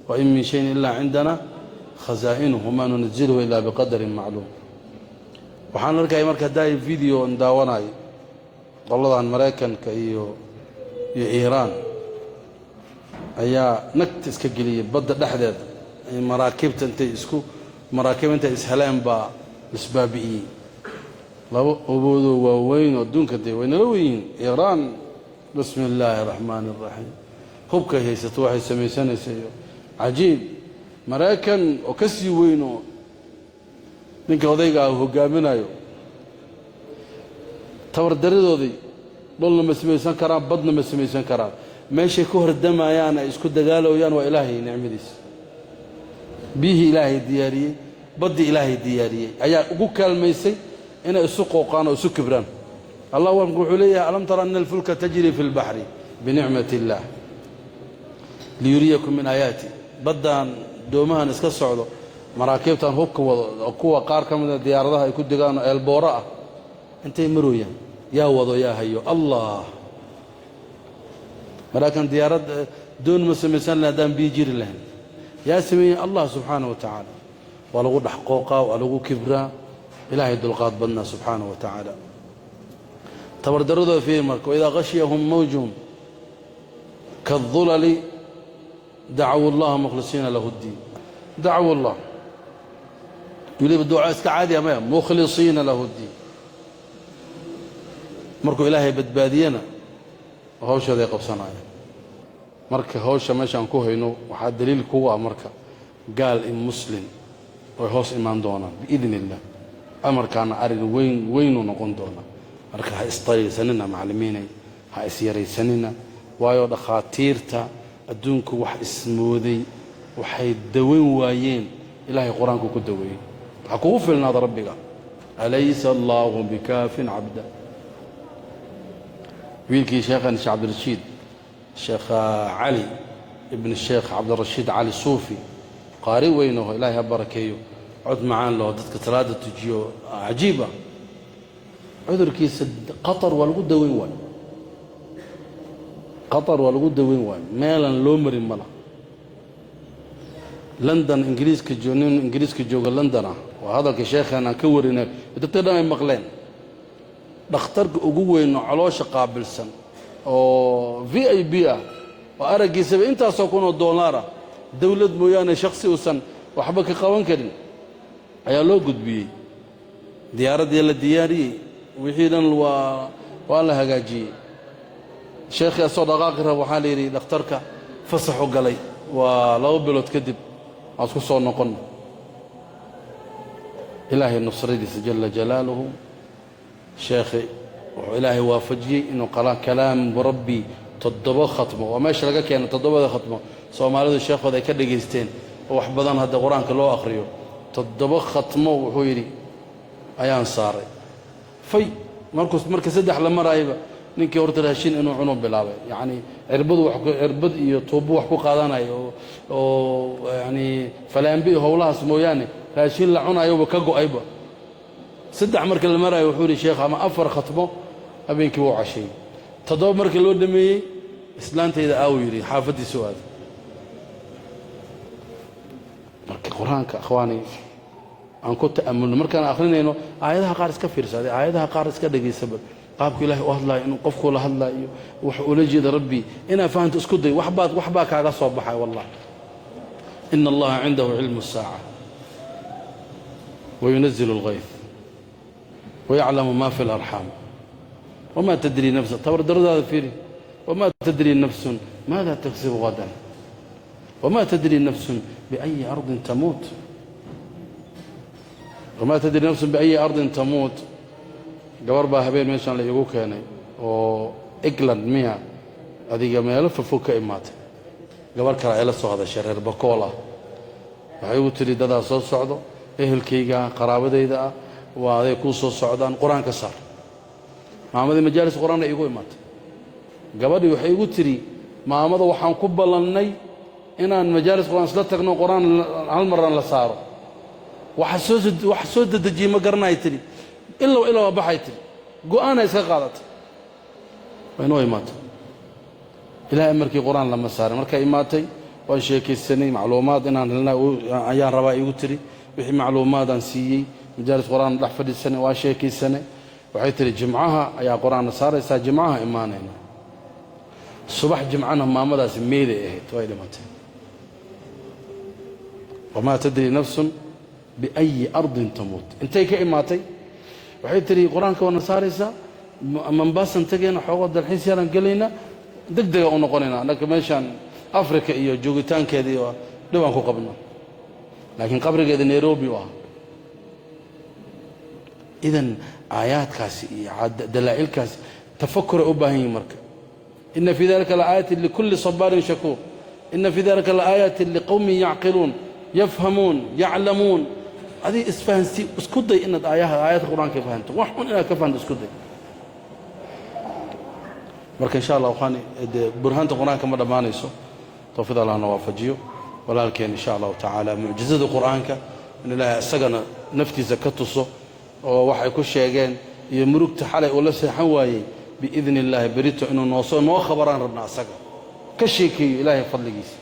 Wa in min shayin ilaa cindana khasaa'inuhu wamaa nunazilhu ilaa biqadarin macluum. Waxaan arkaya marka haddaa video on daawanayo qoladan Maraykanka iyo Iiraan ayaa nagta iska geliyay badda dhexdeeda. Maraakiibta intay isku maraakiib intay isheleen baa isbaabi'iyey. Laba oboodoo waaweyn oo adduunka dee waynala weyihiin. Iiraan, bismi illaahi araxmaani araxiim, hubkay haysato waxay samaysanaysa iyo cajiib. Maraykan oo ka sii weyn oo ninka odayga ah hogaaminayo, tabardaridoodii dhulna ma samaysan karaan, badna ma samaysan karaan. Meeshay ku hordamayaan ay isku dagaalayaan waa Ilaahay nicmadiisa. Biyihii Ilaahay diyaariyey, baddii Ilaahay diyaariyey ayaa ugu kaalmaysay inay isu qooqaan oo isu kibraan. Allah wuxuu leeyahay: "Alam tara ana alfulka tajri fi lbaxri binicmati illaah liyuriyakum min aayaati." Baddan doomahan iska socdo, maraakiibtan hubka wado, kuwa qaar ka mida diyaaradaha ay ku degaan oo eelbooro ah, intay marooyaan yaa wado, yaa hayo? Allah. Maraakan diyaarad doon ma samaysan lahen haddaan biyo jiri lahayn. Yaa sameeyey? Allah subxaana wa tacaala. Waa lagu dhex qooqaa, waa lagu kibraa. Ilaahay dulqaad badnaa subxaana wa tacaala. Tabardaradooda fiiri marka. Waidaa khashiyahum mawjun kaالdulali dacaw allaha mukhlisiina lahu اddiin. Dacaw allah, weliba duca iska caadiya maya, mukhlisiina lahu اddiin. Markuu Ilaahay badbaadiyena hawshooday qabsanayaan. Marka hawsha meeshaan ku hayno waxaa daliil kugu ah marka gaal in muslim way hoos imaan doonaan biidn illah. Amarkaana arrin weyn weynuu noqon doonaa. Marka ha isdaliilsanina, macallimiinay, ha isyaraysanina, waayo dhakhaatiirta adduunku wax ismooday waxay daweyn waayeen Ilaahay Qur-aanku ku daweeyey. Ha kugu filnaada Rabbiga. Alaysa allaahu bikaafin cabda? Wiilkii sheekhan, Sheekh Cabdirashiid, Sheekh Cali ibn Sheekh Cabdirashiid Cali Suufi, qaari weyn oo Ilaahay ha barakeeyo, cod macaan laho, dadka salaada tujiyo, cajiib ah. Cudurkiisa Qatar waa lagu daweyn waayo, Qatar waa lagu daweyn waayo, meelan loo marin mala. London, Ingiriiska, nin Ingiriiska jooga London ah, waa hadalka sheekhan aan ka warinay, dadka dhan ay maqleen. Dhakhtarka ugu weyn oo caloosha qaabilsan oo VIP ah oo araggiisaba intaasoo kun oo dollar ah, dowlad mooyaane shaksi uusan waxba ka qaban karin, ayaa loo gudbiyey. Diyaaraddii la diyaariyey, wixii dhan waa la hagaajiyey. Sheekhii asoo dhaqaaqi raba waxaa la yidhi dhakhtarka fasaxu galay, waa 2 bilood kadib aan isku soo noqon. Ilaahay nusradiisa jala jalaaluhu, sheekhi wuxuu Ilaahay waafajiyey inuu kalaamu Rabbi toddoba khatmo. Waa meesha laga keena toddobada khatmo. Soomaalidu sheekhooda ay ka dhegaysteen oo wax badan hadda Qur-aanka loo akhriyo. Toddoba khatmo wuxuu yidhi ayaan saaray. Fay markuu marka saddex la maraayaba ninkii horta raashin inuu cunu bilaabay, yacni cirbadu wax, cirbad iyo tuubo wax ku qaadanayo oo yacni falaambi howlahaas mooyaane raashin la cunayoba ka go'ayba. Saddex marka la maraayo wuxuu yidhi sheekh ama afar khatmo habeenkii wuu casheeyey. Toddoba marka loo dhameeyey, islaantayda aawu yidhi, xaafaddiisu aaday. Marka Qur-aanka, akhwaani, aan ku ta'amulno. Markaan akhrinayno aayadaha qaar iska fiirsaday, aayadaha qaar iska dhegaysaba, qaabku Ilaahay u hadlaayo, inuu qofku la hadlaayo, wax ula jeeda Rabbi inaa fahanto isku day. Waxbaad waxbaa kaaga soo baxay wallah. Ina Allaha cindahu cilmu الsaaca wayunazilu اlغayth wayaclamu ma fi اlarxaam wma tadri nafsa. Tabardaradaada fiiri. Wma tadri nafsun maada taksibu gadan wma tadri nafsun biأyi ardin tamuut wma tadri nafsun biأyi ardin tamuut. Gabar baa habeen meeshaan la iigu keenay oo England miya, adiga meelo fofog ka imaatay. Gabar kale ay la soo hadashay, reer Bakool ah. Waxay igu tidhi, dadaa soo socdo, ehelkayga, qaraabadayda ah, waa aday kuu soo socdaan, Qur-aan ka saar. Maamadii majaalis Qur-aan ay iigu imaatay. Gabadhii waxay igu tidhi, maamada waxaan ku ballannay inaan majaalis Qur-aan isla tagno, Qur-aan hal maraan la saaro. Waxa soo dedejiyey ma garanay tidhi, ilow ilow baxay tidhi, go'aana iska qaadatay, waa inoo imaatay. Ilaahay markii Qur-aan lama saarin. Markay imaatay Waan sheekaysanay, macluumaad inaan helna ayaan rabaa iigu tiri. Wixii macluumaadaan siiyey, majaalis qur-aan dhex fadhiisanay, waan sheekaysanay. Waxay tihi Jimcaha ayaa qur-aanna saaraysaa, Jimcaha imaanayna. Subax Jimcana maamadaasi meeday ahayd, way dhimatay. وما تدري نفس بأي أرض تموت. Intay ka imaatay waxay tihi qur-aanka waana saaraysaa, Mombaasan tegayna, xoogoo dalxiis yaraan gelayna, deg dega u noqonayna. Annaka meeshaan Africa iyo joogitaankeeda iyo dhibaan ku qabno, laakiin qabrigeeda Nairobi u ah. Idan aayaadkaasi iyo dalaa'ilkaasi tafakuray u baahan yihin. Marka إن في ذلك لآيات لكل صبار شكور، إن في ذلك لآيات لقوم يعقلون، يفهمون، يعلمون. Adig isfahansii, isku day inaad aayaha, aayaadka Qur-aanka fahanto, wax un inaad ka fahanto isku day. Marka insha Allah waxaan dee burhaanta Qur-aanka ma dhammaanayso. Tawfiiq Allahna waafajiyo walaalkeen insha Allahu tacaala. Mucjizada Qur-aanka in Ilaahay isagana naftiisa ka tuso oo waxay ku sheegeen iyo murugta xalay uu la seexan waayey, biidni Illaahi berito inuu noosoo noo khabaraan rabna, asaga ka sheekeeyo Ilaahay fadligiisa.